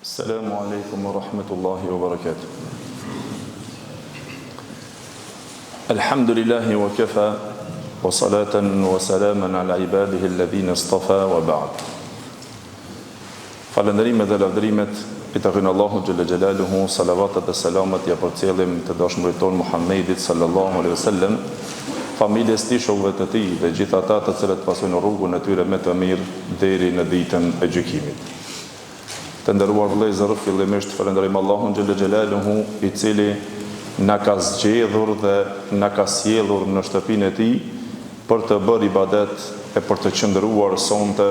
السلام عليكم ورحمة الله وبركاته الحمد لله وكفى وصلاة وسلاما على عباده الذين اصطفى وبعد Falënderimet dhe lavdërimet i takojnë Allahut xhelle xhelaluhu, salavatet dhe selamet ia përcjellim të dashmurit tonë Muhammedit sallallahu alejhi ve sellem, familjes tij, shokëve të tij dhe gjithë ata të cilët pasojnë rrugën e tyre me të mirë deri në ditën e gjykimit. Të nderuar vëllezër, fillimisht falënderojmë Allahun xhelle xhelaluhu, i cili na ka zgjedhur dhe na ka sjellur në shtëpinë e tij për të bërë ibadet e për të qëndruar sonte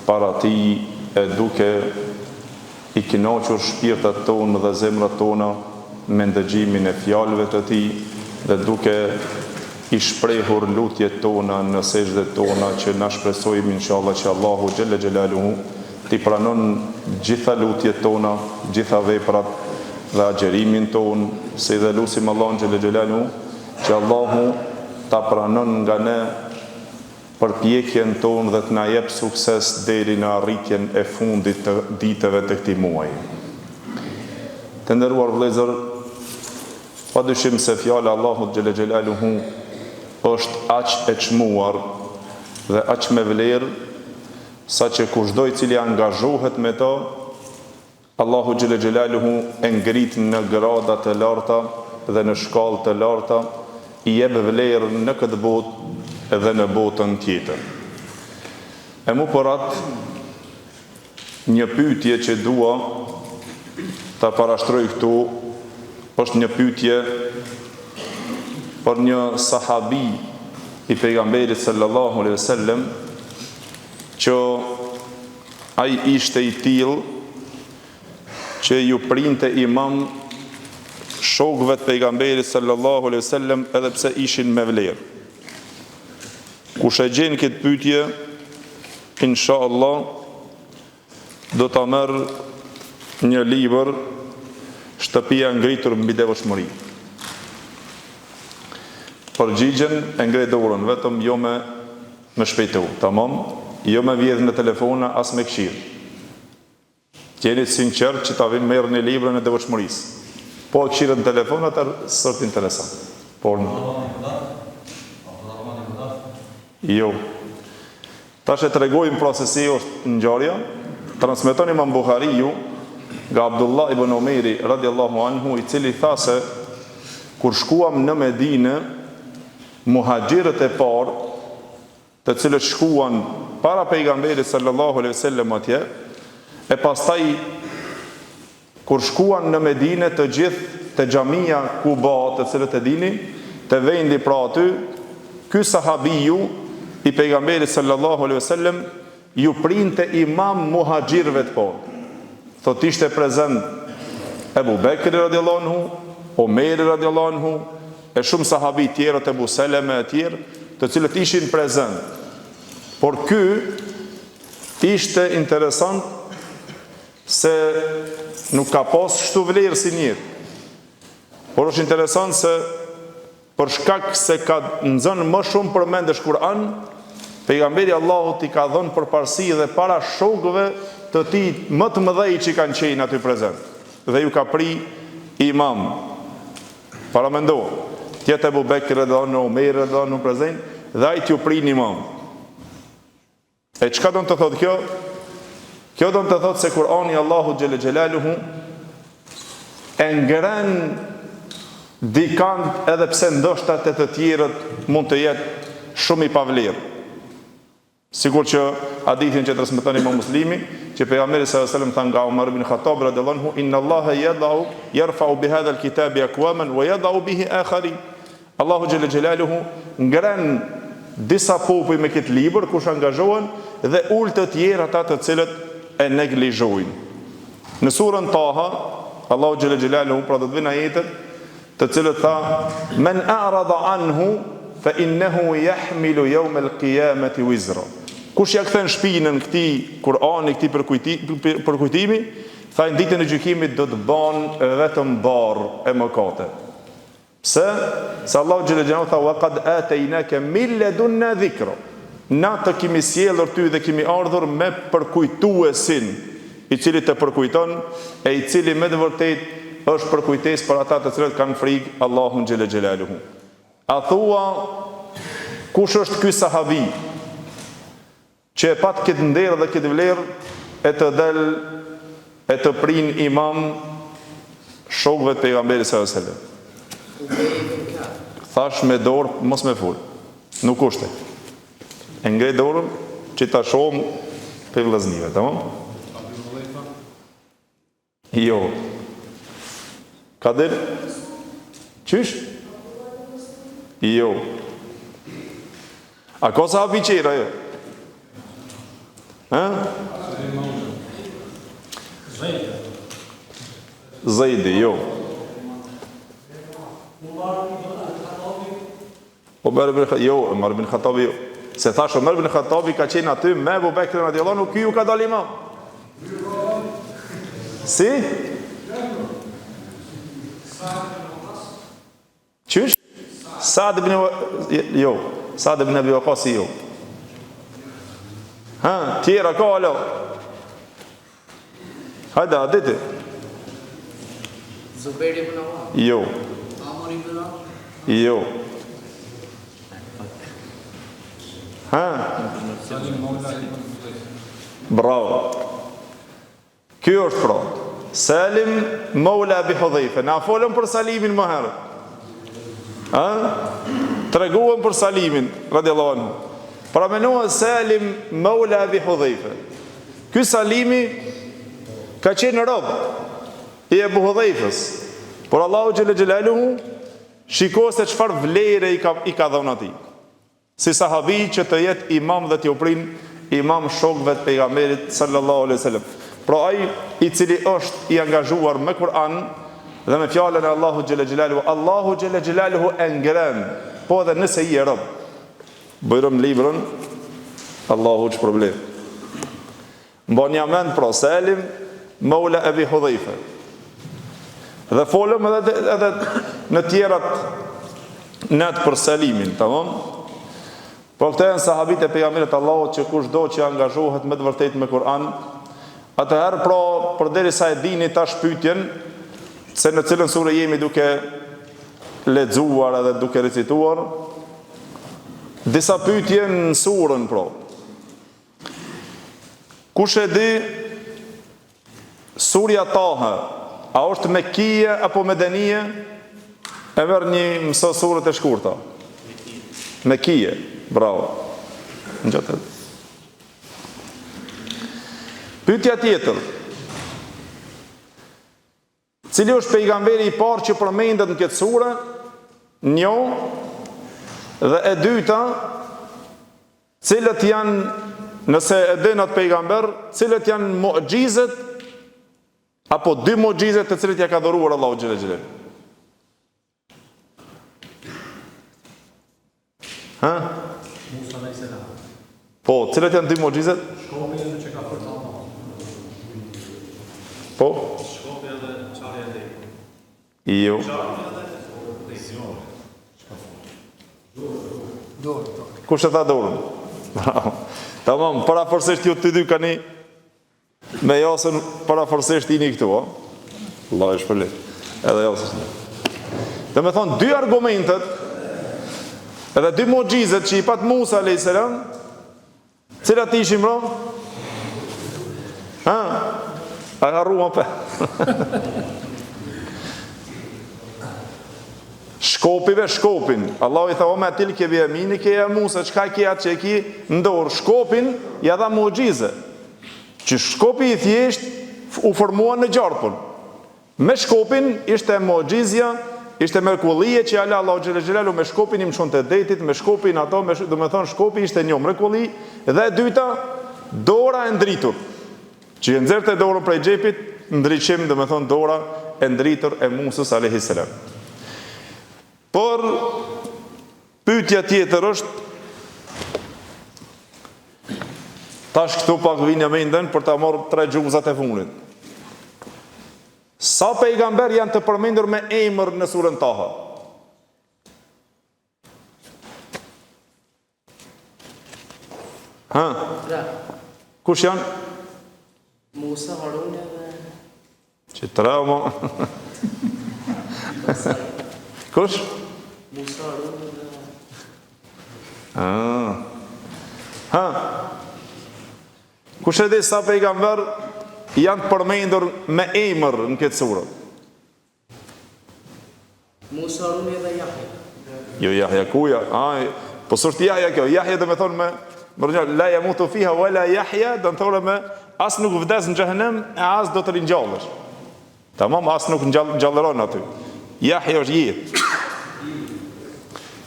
para Tij e duke i kënaqur shpirtat tonë dhe zemrat tona me ndëgjimin e fjalëve të Tij dhe duke i shprehur lutjet tona në sexhdet tona që na shpresojmë inshallah që Allahu xhelle xhelaluhu t'i pranon gjitha lutjet tona, gjitha veprat dhe agjerimin tonë, si dhe lusim Allahun xhelle xhelaluhu që Allahu ta pranon nga ne përpjekjen tonë dhe të na jep sukses deri në arritjen e fundit të ditëve të këtij muaji. Të nderuar vëllezër, padyshim se fjala e Allahut xhelle xhelaluhu është aq e çmuar dhe aq me vlerë saqë kushdo i cili angazhohet me të, Allahu xhelle xhelaluhu e ngrit në grada të larta dhe në shkallë të larta, i jep vlerë në këtë botë dhe në botën tjetër. E mu për atë një pyetje që dua ta parashtroj këtu është një pyetje për një sahabi i pejgamberit sallallahu alaihi wasallam që Ai ishte i tillë që ju printe imam shokëve të Pejgamberit sallallahu alejhi ve sellem edhe pse ishin me vlerë. Kush e gjen këtë pyetje, inshallah do ta merr një libër Shtëpia e ngritur mbi devotshmëri. Përgjigjen e ngre dorën, vetëm jo me Me shpejtu, tamam? Jo me vjedh në telefona as me kqyr. Të jeni të sinqertë që ta vini merrni librin e devotshmërisë. Po e kqyrët në telefon atëherë s'është interesant. Por Jo. Tash e tregojmë pra se si është ngjarja. Transmeton Imam Buhariu nga Abdullah ibn Omeri radiallahu anhu i cili tha se kur shkuam në Medinë Muhaxhirët e parë, të cilët shkuan para Pejgamberit sallallahu alejhi ve sellem atje, e pastaj kur shkuan në Medine të gjithë te xhamia Kuba, të cilët e dini, te vendi pra aty, ky sahabiu i Pejgamberit sallallahu alejhi ve sellem Ju printe imam muhaxhirëve të parë. Thotë ishte prezent Ebu Bekri radiallahu anhu, Omeri radiallahu anhu, e shumë sahabi tjerë, Ebu Seleme e tjerë, të cilët ishin prezent. Por ky ishte interesant se nuk ka pas kështu vlerë si njeri. Por është interesant se Për shkak se ka nxënë më shumë përmendësh Kur'an, Pejgamberi i Allahut i ka dhënë përparësi dhe para shokëve të tij më të mëdhej që kanë qenë aty prezent dhe ju ka pri imam. Paramendo, të jetë Ebu Bekri radiallahu anhu, Omeri radiallahu anhu prezent dhe ai t'ju prin imam. E çka don të thotë kjo? Kjo don të thotë se Kur'ani i Allahut xhele xhelaluhu e ngren dikand edhe pse ndoshta te të tjerët mund të jetë shumë i pavlerë. Sikur që hadithin që transmeton Imam Muslimi, që pejgamberi sallallahu alajhi wasallam tha nga Umar ibn Khattab radhiyallahu anhu, "Inna Allaha yadau yarfa'u bi hadha al-kitabi aqwaman wa yadau bihi akharin." Allahu xhele xhelaluhu ngren disa popuj me këtë libër kush angazhohen dhe ul të tjerë ata të cilët e neglizhojnë. Në surën Taha, Allahu xhele xhelaluhu pra do të vinë ajetet të cilët tha men a'rada anhu fa innahu yahmilu yawm al-qiyamati wizra. Kush ja kthen shpinën këtij Kur'ani, këtij përkujtimi, tha në ditën e gjykimit do të ban vetëm barrë e mëkate. Pse? Se Allahu xhele xhelaluhu tha wa qad ataynaka min ladunna dhikra. Na të kemi sjellur ty dhe kemi ardhur me përkujtuesin. I cili të përkujton e i cili me të vërtetë është përkujtesë për ata të cilët kanë frikë Allahun xhele xhelaluhu. A thua kush është ky sahabi që e pat këtë nder dhe këtë vlerë e të del e të prin imam shokëve të pejgamberit sallallahu alajhi wasallam. Thash me dorë mos me fol. Nuk është. E ngre dorën që ta shohim prej vëllaznive, tamam? Jo. Kadir? Qysh? Jo. A ka sahabi qera, jo? Ha? Zejdi, jo. Omer ibn Khattabi, jo, Omer ibn Khattabi, jo. Se thash Omer ibn Khattabi ka qenë aty me Ebu Bekrin radiallahu anhu, ky ju ka dalë imam. Si? Qysh? Sad ibn jo, Sad ibn Abi Waqqas jo. Ha, tjera ka alo. Hajde, a diti. Zubair ibn Awam. Jo. Amr ibn As. Jo. Ha? Bravo. Ky është pra. Salim Maula Abi Hudhaifa. Na folëm për Salimin më herët. Ha? Treguam për Salimin radiallahu anhu. Paramendo Salim Maula Abi Hudhaifa. Ky Salimi ka qenë rob i Ebu Hudhejfës, por Allahu xhele xhelaluhu shiko se çfarë vlere i ka i ka dhënë atij. Si sahabi që të jetë imam dhe t'ju prin imam shokëve të pejgamberit sallallahu alaihi wasallam. Pra ai i cili është i angazhuar me Kur'an dhe me fjalën e Allahut xhele xhelaluhu, Allahu xhele xhelaluhu e ngren, po edhe nëse je rob. Bujrum librën, Allahu t'shpërbleftë. Mbani mend pra Selim Maula Ebi Hudhejfe. Dhe folëm edhe edhe në tjerat net për Selimin, tamam? Po këta janë sahabit e pejgamberit të Allahut që kushdo që angazhohet me të vërtetë me Kur'an, atëherë pra përderisa e dini tash pyetjen se në cilën sure jemi duke lexuar edhe duke recituar, Disa pyetje në surën pra. Kush e di surja Taha, a është Mekije apo Medenije? E merr një mëso suret e shkurta. Mekije, bravo. Në gjatë. Pyetja tjetër. Cili është pejgamberi i parë që përmendet në këtë sure? Një dhe e dyta, cilët janë nëse e din atë pejgamber, cilët janë muxhizet apo dy muxhizet të cilët ja ka dhuruar Allahu xhele xhelaluhu. Ha? Musa alejhi selam. Po, cilat janë dy muxhizet? Shkopi edhe që ka fol Allah. Po? Shkopi edhe çarja e detit. Jo. Çarja edhe zjarri. Dorë, dorë. Kush e tha dorën? Bravo. Tamam, parafërsisht ju të dy kani Me Jasën parafërsisht jini këtu, o? Allahu ju shpërbleftë. Edhe Jasën. Domethonë, dy argumentet, edhe dy muxhizet që i pat Musa a.s. Cilat ishin, bro? Ha? A harrua pe? Shkopi ve shkopin. Allahu i tha, ve ma tilke bi jeminike ja Musa, çka ke atë që e ki në dorë? Shkopin, ja dha muxhize. Që shkopi i thjeshtë u formua në gjarpër. Me shkopin ishte muxhizja, ishte mrekullie që ja la Allahu xhele xhelaluhu me shkopin i mëshonte detit, me shkopin ato, me, domethonë shkopi ishte një mrekulli dhe e dyta dora e ndritur. Që e nxjerrte dorën prej xhepit, ndriçim, domethonë dora e ndritur e Musës alejhi selam. Por Pyetja tjetër është Tash këtu pak vini mendën për ta marrë tre xhuzat e fundit. Sa pejgamber janë të përmendur me emër në surën Taha? Ha? Tre. Kush janë? Musa. Musa, Haruni dhe... Që tre mo. Kush? Musa, Haruni dhe... Ah. Ha. Kush e di sa pejgamber janë të përmendur me emër në këtë sure? Musa, Haruni dhe Jahja. Jo Jahja kuja, ai, po s'është Jahja kjo. Jahja do të thonë me me la yamutu fiha wala yahya, do të thonë me as nuk vdes në xhehenem e as do të ringjallesh. Tamam, as nuk ngjall gjallëron aty. Jahja është jetë.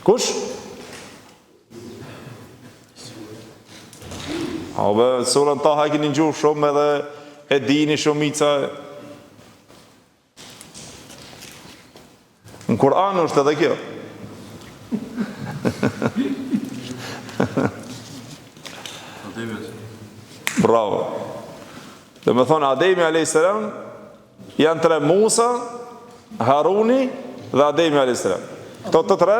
Kush? A be, surën Taha e keni ngju shumë edhe e dini shumica. Në Kur'an është edhe kjo. Bravo. Domethonë, Ademi a.s. janë tre Musa, Haruni dhe Ademi a.s. Këto të tre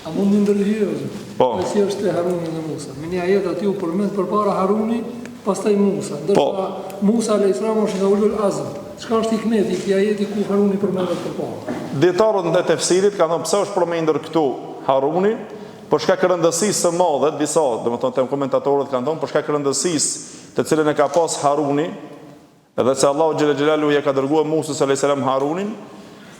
A mund të ndërhyj ose? Po. Si është te Haruni dhe Musa? Në një ajet aty u përmend përpara Haruni, pastaj Musa. Ndërsa po. Musa alayhis salam është nga ulul azm. Çka është hikmeti i këtij ajeti ku Haruni përmendet përpara? Dijetarët e tefsirit kanë thënë pse është përmendur këtu Haruni, për shkak rëndësisë së madhe, disa, domethënë te komentatorët kanë thënë për shkak rëndësisë të cilën e ka pas Haruni, Edhe se Allahu xhele xhelaluhu ia ka dërguar Musës alejhi selam Harunin,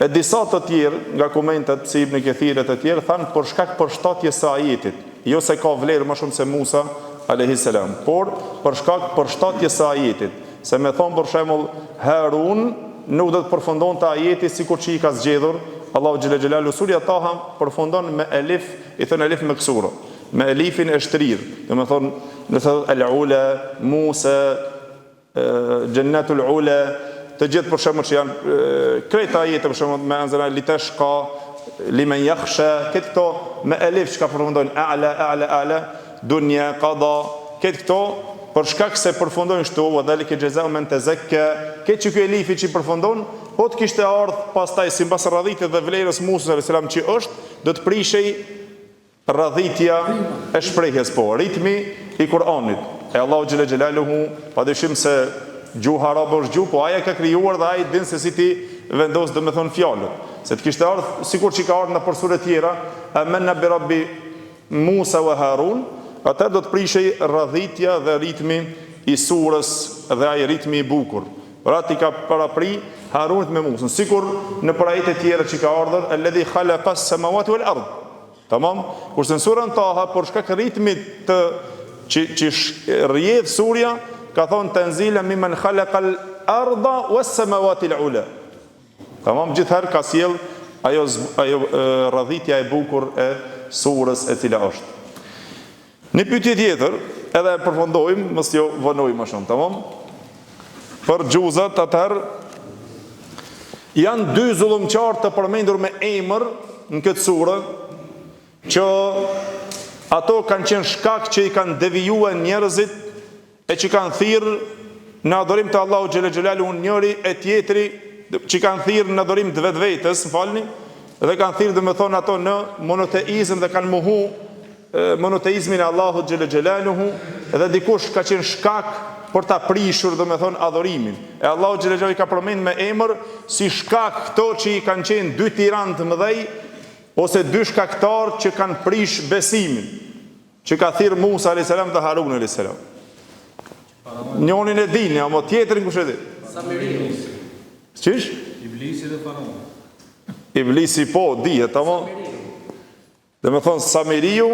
e disa të tjerë nga komentet si Ibn Kethir e të tjerë thanë për shkak përshtatjes së ajetit, jo se ka vlerë më shumë se Musa alejhi selam, por për shkak përshtatjes së ajetit, se me thonë për shembull Harun nuk do të përfundonte ajeti sikur që i ka zgjedhur Allahu xhele xhelaluhu surja Taha përfundon me elif, i thonë elif meksura, me elifin e shtrirë, domethënë nëse thotë el ula Musa Xhennetul Ula, të gjithë për shembull që janë krejt ajete për shembull ma enzena liteshka, limen jakhsha, këtë këto me elif çka përfundojnë a'la a'la a'la, dunja qada, këtë këto për shkak se përfundojnë kështu, wa dhalike xhezau men tezekka, këtë që ky elifi që përfundon, po të kishte ardhur pastaj simbas radhitjes dhe vlerës Musës alayhis salam që është, do të prishej Radhitja e shprehjes po, ritmi i Kur'anit. E Allahu xhele xhelaluhu, padyshim se gjuha arabe është gjuhë, po ai e ka krijuar dhe ai din se si t'i vendos domethënë fjalët. Se të kishte ardhur sikur që ka ardhur nëpër sure tjera, amanna bi rabbi Musa wa Harun, atëherë do të prishej radhitja dhe ritmi i surës dhe ai ritmi i bukur. Pra t'i ka parapri Harunit me Musën, sikur nëpër ajete tjera që ka ardhur, alladhi khalaqa as-samawati wal ard. Tamam? Kurse në surën Taha, për shkak ritmit të që që rrjedh surja, ka thonë tenzila mimmen khalaqal arda was samawati al-ula. Tamam, gjithherë ka sjell ajo ajo radhitja e bukur e surës e cila është. Një pyetje tjetër, edhe e përfundojmë, mos ju vonojmë më shumë, tamam? Për xhuzat atëherë janë dy zullumqarë të përmendur me emër në këtë sure që ato kanë qenë shkak që i kanë devijuar njerëzit e që kanë thirrë në adhurim të Allahut xhele xhelaluhu njëri e tjetri që kanë thirrë në adhurim të vetvetes, më falni, dhe kanë thirrë domethënë ato në monoteizëm dhe kanë mohu monoteizmin e Allahut xhele xhelaluhu dhe dikush ka qenë shkak për ta prishur domethënë adhurimin. E Allahu xhele xhelaluhu i ka përmend me emër si shkak këto që i kanë qenë dy tiranë të mëdhej ose dy shkaktarë që kanë prish besimin. Që ka thirrë Musa alayhis salam dhe Harun alayhis salam. Njonin e dini, ama tjetrin kush e di? Samiriu. Qysh? Iblisi dhe faraoni. Iblisi po, dihet, ama. Domethënë Samiriu,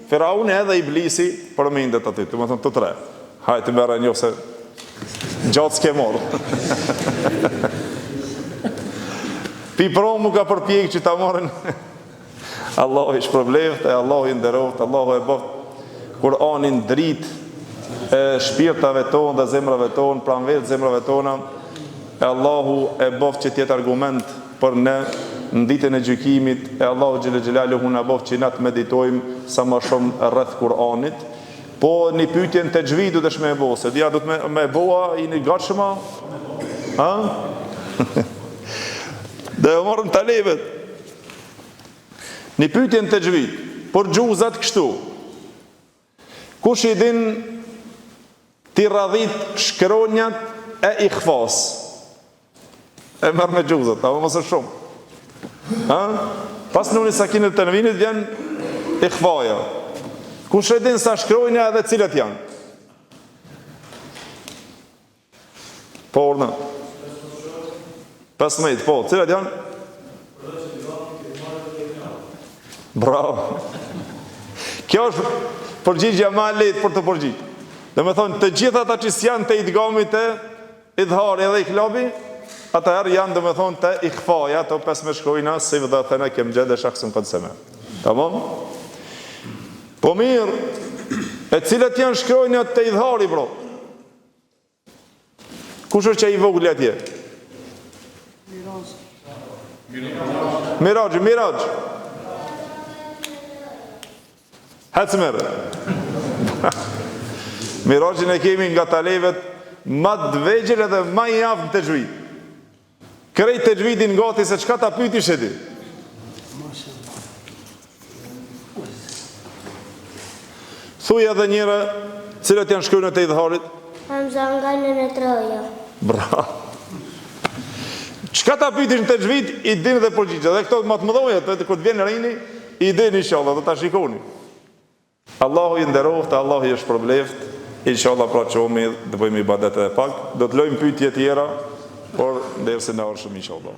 Firauni edhe Iblisi përmendet aty, domethënë të tre. Hajt të merre një se gjatë s'ke marrë. Pi pro mu ka përpjekë që ta marrin Allahu i shpërbleftë e Allahu i nderoftë, Allahu e bëftë Kur'anin dritë e shpirtave tonë dhe zemrave tonë, pranverë zemrave tona, e Allahu e bëftë që të jetë argument për ne në ditën e gjykimit, e Allahu xhele xhelaluhu na bëftë që na të meditojmë sa më shumë rreth Kur'anit. Po një pyetje në texhvid do të me e bo, se dia do të me, me bo, a jeni gatshëm a? Ha? Do e marrëm talebet. Një pyetje në texhvid, për xhuzat kështu. Kush i din t'i radhit shkronjat e ikhfas. E merr me gjuzët, apo mos është shumë. Ha? Pas nuni sakinit tenvinit vjen ikhfaja. Kush e din sa shkronja edhe cilat janë? Po, urdhno. 15, po, cilat janë? Bravo. Kjo është përgjigja ma e lehtë për t'u përgjigj. Domethonë, të gjitha ata që s'janë te idgami te idhari edhe iklabi, atëherë janë domethonë te ikhfaja, ato 15 shkronja, sif dha thena kem xhede shakhsun kad seme. Tamam? Po mirë, e cilat janë shkronjat te idhari, bro? Kush është qaj i vogli atje? Miraxh. Miraxh, Miraxh. Hec merë. Miraxhin e kemi nga talebet ma të vegjël edhe ma i aftë në texhvid. Krejt texhvidin gati se çka ta pytish e di. Thuj edhe njëherë, cilat janë shkronjat e idharit? Hamza nga në troja. Bravo. Çka ta pytish në texhvid, i din dhe përgjigjet. Dhe këto ma të mëdhojat, edhe kur të vjen rini, i din inshallah, do ta shikoni. Allahu ju nderoftë, Allahu ju shpërbleftë, inshallah pra çohemi të bëjmë ibadet edhe pak, do të lojmë pyetje tjera, por në dersin e ardhshëm inshallah.